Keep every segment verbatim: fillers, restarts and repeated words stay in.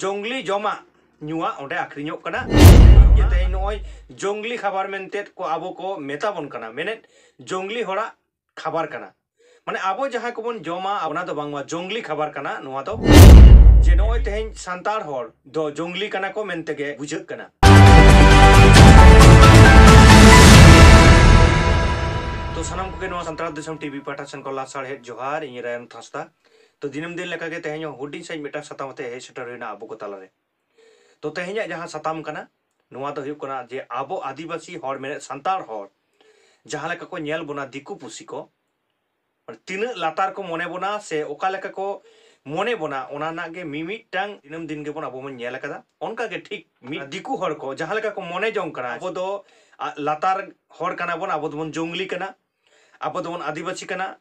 ᱡᱚᱝᱞᱤ ᱡᱚᱢᱟᱜ ᱧᱩᱣᱟᱜ ᱚᱸᱰᱮ ᱟᱠᱷᱨᱤᱧᱚᱜ ᱠᱟᱱᱟ᱾ ᱡᱮ ᱛᱮᱦᱮᱧ ᱱᱚᱜᱼᱚᱭ ᱡᱚᱝᱞᱤ ᱠᱷᱟᱵᱟᱨ ᱢᱮᱱᱛᱮ ᱠᱚ ᱟᱵᱚ ᱠᱚ ᱢᱮᱛᱟ ᱵᱚᱱ ᱠᱟᱱᱟ, ᱢᱮᱱᱮᱫ ᱡᱚᱝᱞᱤ ᱦᱚᱲᱟᱜ ᱠᱷᱟᱵᱟᱨ ᱠᱟᱱᱟ᱾ ᱢᱟᱱᱮ ᱟᱵᱚ ᱡᱟᱦᱟᱸ ᱠᱚᱵᱚᱱ ᱡᱚᱢᱟ, ᱚᱱᱟ ᱫᱚ ᱵᱟᱝᱢᱟ ᱡᱚᱝᱞᱤ ᱠᱷᱟᱵᱟᱨ ᱠᱟᱱᱟ᱾ ᱱᱚᱣᱟ ᱫᱚ ᱡᱮ ᱱᱚᱜᱼᱚᱭ ᱛᱮᱦᱮᱧ ᱥᱟᱱᱛᱟᱲ ᱦᱚᱲ ᱫᱚ ᱡᱚᱝᱞᱤ ᱠᱟᱱᱟ ᱠᱚ ᱢᱮᱱᱛᱮ ᱜᱮ ᱵᱩᱡᱷᱟᱹᱜ ᱠᱟᱱᱟ᱾ ᱛᱚ ᱥᱟᱱᱟᱢ ᱠᱚᱜᱮ ᱱᱚᱣᱟ ᱥᱟᱱᱛᱟᱲ ᱫᱤᱥᱚᱢ ᱴᱤᱵᱷᱤ ᱯᱟᱦᱴᱟ ᱥᱮᱱ ᱠᱷᱚᱱ ᱞᱟᱥᱟᱲᱦᱮᱫ ᱡᱚᱦᱟᱨ, ᱤᱧ ᱨᱟᱭᱚᱱ ᱦᱟᱸᱥᱫᱟ᱾ ᱛᱚ ᱫᱤᱱᱟᱹᱢ ᱫᱤᱱ ᱞᱮᱠᱟᱜᱮ ᱛᱮᱦᱮᱧ ᱦᱚᱸ ᱦᱩᱰᱤᱧ ᱥᱟᱺᱦᱤᱡ ᱢᱤᱫᱴᱟᱝ ᱥᱟᱛᱟᱢ ᱟᱛᱮ ᱦᱮᱡ ᱥᱮᱴᱮᱨ ᱦᱩᱭᱱᱟ ᱟᱵᱚ ᱠᱚ ᱛᱟᱞᱟᱨᱮ᱾ ᱛᱚ ᱛᱮᱦᱮᱧᱟᱜ ᱡᱟᱦᱟᱸ ᱥᱟᱛᱟᱢ ᱠᱟᱱᱟ, ᱱᱚᱣᱟ ᱫᱚ ᱦᱩᱭᱩᱜ ᱠᱟᱱᱟ ᱡᱮ ᱟᱵᱚ ᱟᱹᱫᱤᱵᱟᱹᱥᱤ ᱦᱚᱲ, ᱢᱮᱱᱮᱫ ᱥᱟᱱᱛᱟᱲ ᱦᱚᱲ, ᱡᱟᱦᱟᱸ ᱞᱮᱠᱟ ᱠᱚ ᱧᱮᱞ ᱵᱚᱱᱟ ᱫᱤᱠᱩ ᱯᱩᱥᱤ ᱠᱚ, ᱛᱤᱱᱟᱹᱜ ᱞᱟᱛᱟᱨ ᱠᱚ ᱢᱚᱱᱮ ᱵᱚᱱᱟ ᱥᱮ ᱚᱠᱟ ᱞᱮᱠᱟ ᱠᱚ ᱢᱚᱱᱮ ᱵᱚᱱᱟ, ᱚᱱᱟ ᱨᱮᱱᱟᱜ ᱜᱮ ᱢᱤᱢᱤᱫᱴᱟᱝ ᱫᱤᱱᱟᱹᱢ ᱫᱤᱱ ᱜᱮᱵᱚᱱ ᱟᱵᱚ ᱵᱚᱱ ᱧᱮᱞ ᱟᱠᱟᱫᱟ᱾ ᱚᱱᱠᱟ ᱜᱮ ᱴᱷᱤᱠ ᱢᱤᱫ ᱫᱤᱠᱩ ᱦᱚᱲ ᱠᱚ ᱡᱟᱦᱟᱸ ᱞᱮᱠᱟ ᱠᱚ ᱢᱚᱱᱮ ᱡᱚᱝ ᱠᱟᱱᱟ, ᱟᱵᱚ ᱫᱚ ᱟ, ᱞᱟᱛᱟᱨ ᱦᱚᱲ ᱠᱟᱱᱟ ᱵᱚᱱ, ᱟᱵᱚ ᱫᱚᱵᱚᱱ ᱡᱚᱝᱞᱤ ᱠᱟᱱᱟ, ᱟᱵᱚ ᱫᱚᱵᱚᱱ ᱟᱹᱫᱤᱵᱟᱹᱥᱤ ᱠᱟᱱᱟ,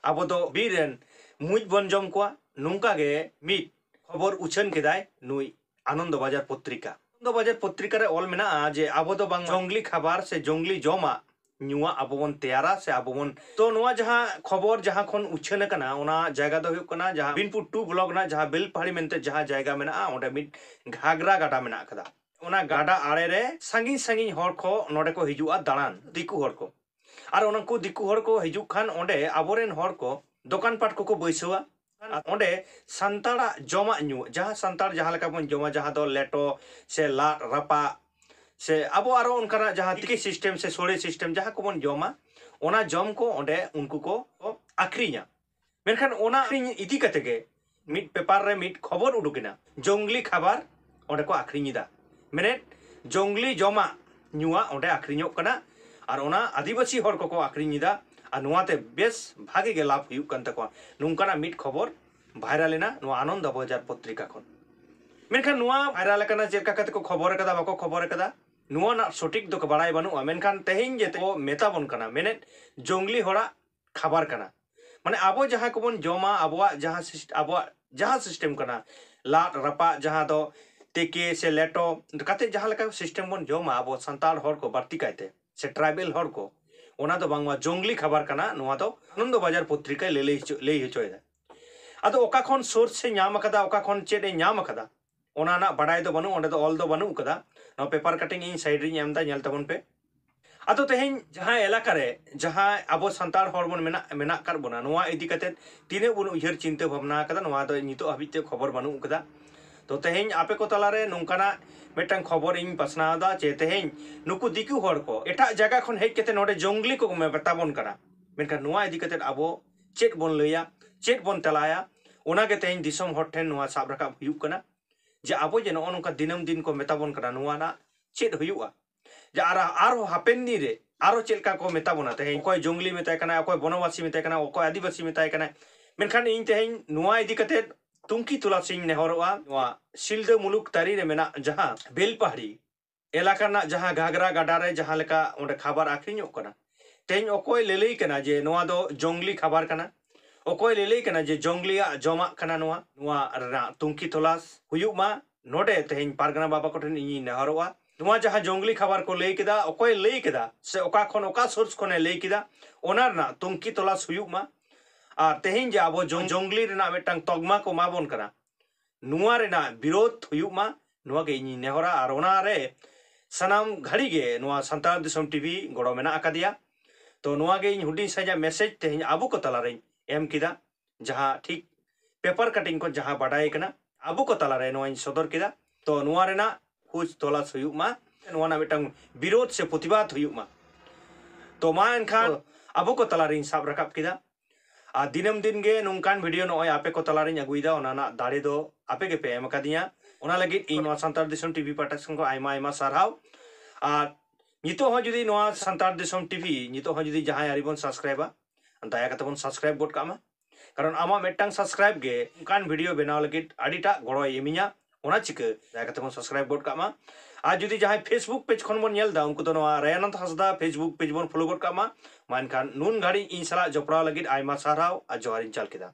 ᱟᱵᱚ ᱫᱚ ᱵᱤᱨ ᱨᱮᱱ ᱢᱩᱡ ᱵᱚᱱ ᱡᱚᱢ ᱠᱚᱣᱟ, ᱱᱚᱝᱠᱟ ᱜᱮ ᱢᱤᱫ ᱠᱷᱚᱵᱚᱨ ᱩᱪᱷᱟᱹᱱ ᱠᱮᱫᱟᱭ ᱱᱩᱭ ᱟᱱᱚᱱᱫᱚ ᱵᱟᱡᱟᱨ ᱯᱚᱛᱨᱤᱠᱟ᱾ ᱟᱱᱚᱱᱫᱚ ᱵᱟᱡᱟᱨ ᱯᱚᱛᱨᱤᱠᱟ ᱨᱮ ᱚᱞ ᱢᱮᱱᱟᱜᱼᱟ ᱡᱮ ᱟᱵᱚ ᱫᱚ ᱵᱟᱝ ᱡᱚᱝᱞᱤ ᱠᱷᱟᱵᱟᱨ ᱥᱮ ᱡᱚᱝᱞᱤ ᱡᱚᱢᱟᱜ ᱧᱩᱣᱟᱜ ᱟᱵᱚ ᱵᱚᱱ ᱛᱮᱭᱟᱨᱟ ᱥᱮ ᱟᱵᱚ ᱵᱚᱱ, ᱛᱚ ᱱᱚᱣᱟ ᱡᱟᱦᱟᱸ ᱠᱷᱚᱵᱚᱨ ᱡᱟᱦᱟᱸ ᱠᱷᱚᱱ ᱩᱪᱷᱟᱹᱱ ᱟᱠᱟᱱᱟ, ᱚᱱᱟ ᱡᱟᱭᱜᱟ ᱫᱚ ᱦᱩᱭᱩᱜ ᱠᱟᱱᱟ ᱡᱟᱦᱟᱸ ᱵᱤᱱᱯᱩᱨ ᱴᱩ ᱵᱞᱚᱠ ᱨᱮᱱᱟᱜ ᱡᱟᱦᱟᱸ ᱵᱮᱞᱯᱟᱦᱟᱲᱤ ᱢᱮᱱᱛᱮ ᱡᱟᱦᱟᱸ ᱡᱟᱭᱜᱟ ᱢᱮᱱᱟᱜᱼᱟ, ᱚᱸᱰᱮ ᱢᱤᱫ ᱜᱷᱟᱜᱽᱨᱟ ᱜᱟᱰᱟ ᱢᱮᱱᱟᱜ ᱟᱠᱟᱫᱟ᱾ ᱚᱱᱟ ᱜᱟᱰᱟ ᱟᱲᱮ ᱨᱮ ᱥᱟᱺᱜᱤᱧ ᱥᱟᱺᱜᱤᱧ ᱦᱚᱲ ᱠᱚ ᱱᱚᱰᱮ ᱠᱚ ᱦᱤᱡᱩᱜᱼᱟ ᱫᱟᱬᱟᱱ, ᱫᱤᱠᱩ ᱦᱚᱲ ᱠᱚ᱾ ᱟᱨ ᱩᱱᱠᱩ ᱫᱤᱠᱩ ᱦᱚᱲ ᱠᱚ ᱦᱤᱡᱩᱜ ᱠᱷᱟᱱ ᱚᱸᱰᱮ ᱟᱵᱚᱨᱮᱱ ᱦᱚᱲ ᱠᱚ ᱫᱚᱠᱟᱱ ᱯᱟᱴ ᱠᱚᱠᱚ ᱵᱟᱹᱭᱥᱟᱹᱣᱟ᱾ ᱟᱨ ᱚᱸᱰᱮ ᱥᱟᱱᱛᱟᱲᱟᱜ ᱡᱚᱢᱟᱜ ᱧᱩ, ᱡᱟᱦᱟᱸ ᱥᱟᱱᱛᱟᱲ ᱡᱟᱦᱟᱸ ᱞᱮᱠᱟ ᱵᱚᱱ ᱡᱚᱢᱟ, ᱡᱟᱦᱟᱸ ᱫᱚ ᱞᱮᱴᱚ ᱥᱮ ᱞᱟᱫ ᱨᱟᱯᱟᱜ ᱥᱮ ᱟᱵᱚ ᱟᱨᱚ ᱚᱱᱠᱟᱱᱟᱜ ᱡᱟᱦᱟᱸ ᱛᱤᱠᱤ ᱥᱤᱥᱴᱮᱢ ᱥᱮ ᱥᱳᱲᱮ ᱥᱤᱥᱴᱮᱢ ᱡᱟᱦᱟᱸ ᱠᱚᱵᱚᱱ ᱡᱚᱢᱟ, ᱚᱱᱟ ᱡᱚᱢ ᱠᱚ ᱚᱸᱰᱮ ᱩᱱᱠᱩ ᱠᱚ ᱟᱠᱷᱨᱤᱧᱟ᱾ ᱢᱮᱱᱠᱷᱟᱱ ᱚᱱᱟ ᱟᱠᱷᱨᱤᱧ ᱤᱫᱤ ᱠᱟᱛᱮ ᱜᱮ ᱢᱤᱫ ᱯᱮᱯᱟᱨ ᱨᱮ ᱢᱤᱫ ᱠᱷᱚᱵᱚᱨ ᱩᱰᱩᱠ ᱮᱱᱟ, ᱡᱚᱝᱞᱤ ᱠᱷᱟᱵᱟᱨ ᱚᱸᱰᱮ ᱠᱚ ᱟᱠᱷᱨᱤᱧ ᱮᱫᱟ᱾ ᱢᱮᱱᱮᱫ ᱡᱚᱝᱞᱤ ᱡᱚᱢᱟᱜ ᱧᱩᱣᱟᱜ ᱚᱸᱰᱮ ᱟᱠᱷᱨᱤᱧᱚᱜ ᱠᱟᱱᱟ, ᱟᱨ ᱚᱱᱟ ᱟᱹᱫᱤᱵᱟᱹᱥᱤ ᱦᱚᱲ ᱠᱚᱠᱚ ᱟᱠᱷᱨᱤᱧ ᱮᱫᱟ, ᱟᱨ ᱱᱚᱣᱟᱛᱮ ᱵᱮᱥ ᱵᱷᱟᱜᱮ ᱜᱮ ᱞᱟᱵᱷ ᱦᱩᱭᱩᱜ ᱠᱟᱱ ᱛᱟᱠᱚᱣᱟ᱾ ᱱᱚᱝᱠᱟᱱᱟᱜ ᱢᱤᱫ ᱠᱷᱚᱵᱚᱨ ᱵᱷᱟᱭᱨᱟᱞ ᱮᱱᱟ ᱱᱚᱣᱟ ᱟᱱᱚᱱᱫᱚ ᱵᱟᱡᱟᱨ ᱯᱚᱛᱨᱤᱠᱟ ᱠᱷᱚᱱ᱾ ᱢᱮᱱᱠᱷᱟᱱ ᱱᱚᱣᱟ ᱵᱷᱟᱭᱨᱟᱞ ᱟᱠᱟᱱᱟ, ᱪᱮᱫ ᱞᱮᱠᱟ ᱠᱟᱛᱮ ᱠᱚ ᱠᱷᱚᱵᱚᱨ ᱟᱠᱟᱫᱟ, ᱵᱟᱠᱚ ᱠᱷᱚᱵᱚᱨ ᱟᱠᱟᱫᱟ, ᱱᱚᱣᱟ ᱨᱮᱱᱟᱜ ᱥᱚᱴᱷᱤᱠ ᱫᱚ ᱵᱟᱲᱟᱭ ᱵᱟᱹᱱᱩᱜᱼᱟ᱾ ᱢᱮᱱᱠᱷᱟᱱ ᱛᱮᱦᱮᱧ ᱡᱮ ᱠᱚ ᱢᱮᱛᱟ ᱵᱚᱱ ᱠᱟᱱᱟ, ᱢᱮᱱᱮᱫ ᱡᱚᱝᱞᱤ ᱦᱚᱲᱟᱜ ᱠᱷᱟᱵᱟᱨ ᱠᱟᱱᱟ᱾ ᱢᱟᱱᱮ ᱟᱵᱚ ᱡᱟᱦᱟᱸ ᱠᱚᱵᱚᱱ ᱡᱚᱢᱟ, ᱟᱵᱚᱣᱟᱜ ᱡᱟᱦᱟᱸ ᱥᱤᱥ-, ᱟᱵᱚᱣᱟᱜ ᱡᱟᱦᱟᱸ ᱥᱤᱥᱴᱮᱢ ᱠᱟᱱᱟ, ᱞᱟᱫ ᱨᱟᱯᱟᱜ, ᱡᱟᱦᱟᱸ ᱫᱚ ᱛᱮᱠᱮ ᱥᱮ ᱞᱮᱴᱚ ᱠᱟᱛᱮ ᱡᱟᱦᱟᱸ ᱞᱮᱠᱟ ᱥᱤᱥᱴᱮᱢ ᱵᱚᱱ ᱡᱚᱢᱟ ᱟᱵᱚ ᱥᱟᱱᱛᱟᱲ ᱦᱚᱲ ᱠᱚ ᱵᱟᱹᱲᱛᱤ ᱠᱟᱭᱛᱮ, ᱥᱮ ᱴᱨᱟᱭᱵᱮᱞ ᱦᱚᱲ ᱠᱚ, ᱚᱱᱟ ᱫᱚ ᱵᱟᱝᱢᱟ ᱡᱚᱝᱞᱤ ᱠᱷᱟᱵᱟᱨ ᱠᱟᱱᱟ᱾ ᱱᱚᱣᱟ ᱫᱚ ᱟᱱᱚᱱᱫᱚ ᱵᱟᱡᱟᱨ ᱯᱚᱛᱨᱤᱠᱟᱭ ᱞᱟᱹᱞᱟᱹᱭ ᱦᱚᱪᱚ, ᱞᱟᱹᱭ ᱦᱚᱪᱚᱭᱮᱫᱟ᱾ ᱟᱫᱚ ᱚᱠᱟ ᱠᱷᱚᱱ ᱥᱳᱨᱥ ᱮ ᱧᱟᱢ ᱟᱠᱟᱫᱟ, ᱚᱠᱟ ᱠᱷᱚᱱ ᱪᱮᱫ ᱮ ᱧᱟᱢ ᱟᱠᱟᱫᱟ, ᱚᱱᱟ ᱨᱮᱱᱟᱜ ᱵᱟᱰᱟᱭ ᱫᱚ ᱵᱟᱹᱱᱩᱜ, ᱚᱸᱰᱮ ᱫᱚ ᱚᱞ ᱫᱚ ᱵᱟᱹᱱᱩᱜ ᱠᱟᱫᱟ᱾ ᱱᱚᱣᱟ ᱯᱮᱯᱟᱨ ᱠᱟᱴᱤᱝ ᱤᱧ ᱥᱟᱭᱤᱰ ᱨᱤᱧ ᱮᱢ ᱮᱫᱟ, ᱧᱮᱞ ᱛᱟᱵᱚᱱ ᱯᱮ᱾ ᱟᱫᱚ ᱛᱮᱦᱮᱧ ᱡᱟᱦᱟᱸ ᱮᱞᱟᱠᱟ ᱨᱮ ᱡᱟᱦᱟᱸ ᱟᱵᱚ ᱥᱟᱱᱛᱟᱲ ᱦᱚᱲ ᱵᱚᱱ ᱢᱮᱱᱟᱜ, ᱢᱮᱱᱟᱜ ᱟᱠᱟᱫ ᱵᱚᱱᱟ, ᱱᱚᱣᱟ ᱤᱫᱤ ᱠᱟᱛᱮ ᱛᱤᱱᱟᱹᱜ ᱵᱚᱱ ᱩᱭᱦᱟᱹᱨ ᱪᱤᱱᱛᱟᱹ ᱵᱷᱟᱵᱽᱱᱟ ᱟᱠᱟᱫᱟ, ᱱᱚᱣᱟ ᱫᱚ ᱱᱤᱛᱚᱜ ᱦᱟᱹᱵᱤᱡ ᱛᱮ ᱠᱷᱚᱵᱚᱨ ᱵᱟᱹᱱᱩᱜ ᱠᱟᱫᱟ᱾ ᱛᱚ ᱛᱮᱦᱮᱧ ᱟᱯᱮ ᱠᱚ ᱛᱟᱞᱟᱨᱮ ᱱᱚᱝᱠᱟᱱᱟᱜ ᱢᱤᱫᱴᱟᱝ ᱠᱷᱚᱵᱚᱨ ᱤᱧ ᱯᱟᱥᱱᱟᱣ ᱮᱫᱟ ᱡᱮ ᱛᱮᱦᱮᱧ ᱱᱩᱠᱩ ᱫᱤᱠᱩ ᱦᱚᱲ ᱠᱚ ᱮᱴᱟᱜ ᱡᱟᱭᱜᱟ ᱠᱷᱚᱱ ᱦᱮᱡ ᱠᱟᱛᱮ ᱱᱚᱰᱮ ᱡᱚᱝᱜᱽᱞᱤ ᱠᱚ ᱢᱮᱛᱟ ᱵᱚᱱ ᱠᱟᱱᱟ᱾ ᱢᱮᱱᱠᱷᱟᱱ ᱱᱚᱣᱟ ᱤᱫᱤ ᱠᱟᱛᱮ ᱟᱵᱚ ᱪᱮᱫ ᱵᱚᱱ ᱞᱟᱹᱭᱟ, ᱪᱮᱫ ᱵᱚᱱ ᱛᱮᱞᱟᱭᱟ, ᱚᱱᱟᱜᱮ ᱛᱮᱦᱮᱧ ᱫᱤᱥᱚᱢ ᱦᱚᱲ ᱴᱷᱮᱱ ᱱᱚᱣᱟ ᱥᱟᱵ ᱨᱟᱠᱟᱵ ᱦᱩᱭᱩᱜ ᱠᱟᱱᱟ ᱡᱮ ᱟᱵᱚ ᱡᱮ ᱱᱚᱜᱼᱚ ᱱᱚᱝᱠᱟ ᱫᱤᱱᱟᱹᱢ ᱫᱤᱱ ᱠᱚ ᱢᱮᱛᱟ ᱵᱚᱱ ᱠᱟᱱᱟ, ᱱᱚᱣᱟ ᱨᱮᱱᱟᱜ ᱪᱮᱫ ᱦᱩᱭᱩᱜᱼᱟ? ᱡᱮ ᱟᱨ, ᱟᱨᱦᱚᱸ ᱦᱟᱯᱮᱱ ᱫᱤᱱ ᱨᱮ ᱟᱨᱦᱚᱸ ᱪᱮᱫ ᱞᱮᱠᱟ ᱠᱚ ᱢᱮᱛᱟ ᱵᱚᱱᱟ? ᱛᱮᱦᱮᱧ ᱚᱠᱚᱭ ᱡᱚᱝᱜᱽᱞᱤ ᱢᱮᱛᱟᱭ ᱠᱟᱱᱟ, ᱚᱠᱚᱭ ᱵᱚᱱᱚᱵᱟᱥᱤ ᱢᱮᱛᱟᱭ ᱠᱟᱱᱟ, ᱚᱠᱚᱭ ᱟᱹᱫᱤᱵᱟᱹᱥᱤ ᱢᱮᱛᱟᱭ ᱠᱟᱱᱟ᱾ ᱢᱮᱱᱠᱷᱟᱱ ᱤᱧ ᱛᱮᱦᱮᱧ ᱱᱚᱣᱟ ᱤᱫᱤ ᱠᱟᱛᱮ ᱛᱩᱝᱠᱤ ᱛᱚᱞᱟᱥ ᱤᱧ ᱱᱮᱦᱚᱨᱚᱜᱼᱟ, ᱱᱚᱣᱟ ᱥᱤᱞᱫᱟᱹ ᱢᱩᱞᱩᱠ ᱛᱟᱹᱨᱤ ᱨᱮ ᱢᱮᱱᱟᱜ ᱡᱟᱦᱟᱸ ᱵᱮᱞᱯᱟᱦᱟᱲᱤ ᱮᱞᱟᱠᱟ ᱨᱮᱱᱟᱜ ᱡᱟᱦᱟᱸ ᱜᱷᱟᱜᱽᱨᱟ ᱜᱟᱰᱟ ᱨᱮ ᱡᱟᱦᱟᱸ ᱞᱮᱠᱟ ᱚᱸᱰᱮ ᱠᱷᱟᱵᱟᱨ ᱟᱠᱷᱨᱤᱧᱚᱜ ᱠᱟᱱᱟ, ᱛᱮᱦᱮᱧ ᱚᱠᱚᱭ ᱞᱟᱹᱞᱟᱹᱭ ᱠᱟᱱᱟ ᱡᱮ ᱱᱚᱣᱟ ᱫᱚ ᱡᱚᱝᱜᱽᱞᱤ ᱠᱷᱟᱵᱟᱨ ᱠᱟᱱᱟ? ᱚᱠᱚᱭ ᱞᱟᱹᱞᱟᱹᱭ ᱠᱟᱱᱟ ᱡᱮ ᱡᱚᱝᱜᱽᱞᱤᱭᱟᱜ ᱡᱚᱢᱟᱜ ᱠᱟᱱᱟ ᱱᱚᱣᱟ? ᱱᱚᱣᱟ ᱨᱮᱱᱟᱜ ᱛᱩᱝᱠᱤ ᱛᱚᱞᱟᱥ ᱦᱩᱭᱩᱜ ᱢᱟ᱾ ᱱᱚᱰᱮ ᱛᱮᱦᱮᱧ ᱯᱟᱨᱜᱟᱱᱟ ᱵᱟᱵᱟ ᱠᱚᱴᱷᱮᱱ ᱤᱧᱤᱧ ᱱᱮᱦᱚᱨᱚᱜᱼᱟ, ᱱᱚᱣᱟ ᱡᱟᱦᱟᱸ ᱡᱚᱝᱜᱽᱞᱤ ᱠᱷᱟᱵᱟᱨ ᱠᱚ ᱞᱟᱹᱭ ᱠᱮᱫᱟ, ᱚᱠᱚᱭ ᱞᱟᱹᱭ ᱠᱮᱫᱟ ᱥᱮ ᱚᱠᱟ ᱠᱷᱚᱱ ᱚᱠᱟ ᱥᱳᱨᱥ ᱠᱷᱚᱱᱮ ᱞᱟᱹᱭ ᱠᱮᱫᱟ, ᱚᱱᱟ ᱨᱮᱱᱟᱜ ᱛᱩᱝᱠᱤ ᱛᱚᱞᱟᱥ ᱦᱩᱭᱩᱜ ᱢᱟ᱾ ᱟᱨ ᱛᱮᱦᱮᱧ ᱡᱮ ᱟᱵᱚ ᱡᱚᱝ-, ᱡᱚᱝᱜᱽᱞᱤ ᱨᱮᱱᱟᱜ ᱢᱤᱫᱴᱟᱝ ᱛᱚᱜᱽᱢᱟ ᱠᱚ ᱮᱢᱟ ᱵᱚᱱ ᱠᱟᱱᱟ, ᱱᱚᱣᱟ ᱨᱮᱱᱟᱜ ᱵᱤᱨᱳᱫᱷ ᱦᱩᱭᱩᱜ ᱢᱟ, ᱱᱚᱣᱟ ᱜᱮ ᱤᱧᱤᱧ ᱱᱮᱦᱚᱨᱟ᱾ ᱟᱨ ᱚᱱᱟ ᱨᱮ ᱥᱟᱱᱟᱢ ᱜᱷᱟᱹᱲᱤ ᱜᱮ ᱱᱚᱣᱟ ᱥᱟᱱᱛᱟᱲ ᱫᱤᱥᱚᱢ ᱴᱤᱵᱷᱤ ᱜᱚᱲᱚ ᱢᱮᱱᱟᱜ ᱟᱠᱟᱫᱮᱭᱟ᱾ ᱛᱚ ᱱᱚᱣᱟ ᱜᱮ ᱤᱧ ᱦᱩᱰᱤᱧ ᱥᱟᱺᱦᱤᱡᱟᱜ ᱢᱮᱥᱮᱡᱽ ᱛᱮᱦᱮᱧ ᱟᱵᱚ ᱠᱚ ᱛᱟᱞᱟᱨᱮᱧ ᱮᱢ ᱠᱮᱫᱟ, ᱡᱟᱦᱟᱸ ᱴᱷᱤᱠ ᱯᱮᱯᱟᱨ ᱠᱟᱴᱤᱝ ᱠᱷᱚᱱ ᱡᱟᱦᱟᱸ ᱵᱟᱰᱟᱭ ᱠᱟᱱᱟ ᱟᱵᱚ ᱠᱚ ᱛᱟᱞᱟᱨᱮ ᱱᱚᱣᱟᱧ ᱥᱚᱫᱚᱨ ᱠᱮᱫᱟ᱾ ᱛᱚ ᱱᱚᱣᱟ ᱨᱮᱱᱟᱜ ᱠᱷᱳᱡᱽ ᱛᱚᱞᱟᱥ ᱦᱩᱭᱩᱜ ᱢᱟ, ᱱᱚᱣᱟ ᱨᱮᱱᱟᱜ ᱢᱤᱫᱴᱟᱝ ᱵᱤᱨᱳᱫᱷ ᱥᱮ ᱯᱨᱚᱛᱤᱵᱟᱫ ᱦᱩᱭᱩᱜ ᱢᱟ᱾ ᱛᱚ ᱢᱟ ᱮᱱᱠᱷᱟᱱ ᱟᱵᱚ ᱠᱚ ᱛᱟᱞᱟᱨᱤᱧ ᱥᱟᱵ ᱨᱟᱠᱟᱵ ᱠᱮᱫᱟ᱾ ᱟᱨ ᱫᱤᱱᱟᱹᱢ ᱫᱤᱱ ᱜᱮ ᱱᱚᱝᱠᱟᱱ ᱵᱷᱤᱰᱤᱭᱳ ᱱᱚᱜᱼᱚᱭ ᱟᱯᱮ ᱠᱚ ᱛᱟᱞᱟᱨᱤᱧ ᱟᱹᱜᱩᱭᱮᱫᱟ, ᱚᱱᱟ ᱨᱮᱱᱟᱜ ᱫᱟᱲᱮ ᱫᱚ ᱟᱯᱮ ᱜᱮᱯᱮ ᱮᱢ ᱟᱠᱟᱫᱤᱧᱟ᱾ ᱚᱱᱟ ᱞᱟᱹᱜᱤᱫ ᱤᱧ ᱱᱚᱣᱟ ᱥᱟᱱᱛᱟᱲ ᱫᱤᱥᱚᱢ ᱴᱤᱵᱷᱤ ᱯᱟᱦᱴᱟ ᱥᱮᱱ ᱠᱷᱚᱱ ᱟᱭᱢᱟ ᱟᱭᱢᱟ ᱥᱟᱨᱦᱟᱣ᱾ ᱟᱨ ᱱᱤᱛᱚᱜ ᱦᱚᱸ ᱡᱩᱫᱤ ᱱᱚᱣᱟ ᱥᱟᱱᱛᱟᱲ ᱫᱤᱥᱚᱢ ᱴᱤᱵᱷᱤ ᱱᱤᱛᱚᱜ ᱦᱚᱸ ᱡᱩᱫᱤ ᱡᱟᱦᱟᱸᱭ ᱟᱹᱣᱨᱤ ᱵᱚᱱ ᱥᱟᱵᱥᱠᱨᱟᱭᱤᱵᱟ, ᱫᱟᱭᱟ ᱠᱟᱛᱮ ᱵᱚᱱ ᱥᱟᱵᱥᱠᱨᱟᱭᱤᱵ ᱜᱚᱫ ᱠᱟᱜ ᱢᱟ᱾ ᱠᱟᱨᱚᱱ ᱟᱢᱟᱜ ᱢᱤᱫᱴᱟᱝ ᱥᱟᱵᱥᱠᱨᱟᱭᱤᱵ ᱜᱮ ᱚᱱᱠᱟᱱ ᱵᱷᱤᱰᱤᱭᱳ ᱵᱮᱱᱟᱣ ᱞᱟᱹᱜᱤᱫ ᱟᱹᱰᱤᱴᱟᱜ ᱜᱚᱲᱚᱭ ᱤᱢᱟᱹᱧᱟ᱾ ᱚᱱᱟ ᱪᱤᱠᱟᱹ ᱫᱟᱭᱟ ᱠᱟᱛᱮ ᱵᱚᱱ ᱥᱟᱵᱥᱠᱨᱟᱭᱤᱵ ᱜᱚᱫ ᱠᱟᱜ ᱢᱟ᱾ ᱟᱨ ᱡᱩᱫᱤ ᱡᱟᱦᱟᱸᱭ ᱯᱷᱮᱥᱵᱩᱠ ᱯᱮᱡᱽ ᱠᱷᱚᱱ ᱵᱚᱱ ᱧᱮᱞ ᱮᱫᱟ, ᱩᱱᱠᱩ ᱫᱚ ᱱᱚᱣᱟ ᱨᱟᱭᱟᱱᱟᱱᱫ ᱦᱟᱸᱥᱫᱟ ᱯᱷᱮᱥᱵᱩᱠ ᱯᱮᱡᱽ ᱵᱚᱱ ᱯᱷᱚᱞᱳ ᱜᱚᱫ ᱠᱟᱜ ᱢᱟ᱾ ᱢᱟ ᱮᱱᱠᱷᱟᱱ ᱱᱩᱱ ᱜᱷᱟᱹᱲᱤᱡ ᱤᱧ ᱥᱟᱞᱟᱜ ᱡᱚᱯᱲᱟᱣ ᱞᱟᱹᱜᱤᱫ ᱟᱭᱢᱟ ᱥᱟᱨᱦᱟᱣ ᱟᱨ ᱡᱚᱦᱟᱨᱤᱧ ᱪᱟᱞ ᱠᱮᱫᱟ᱾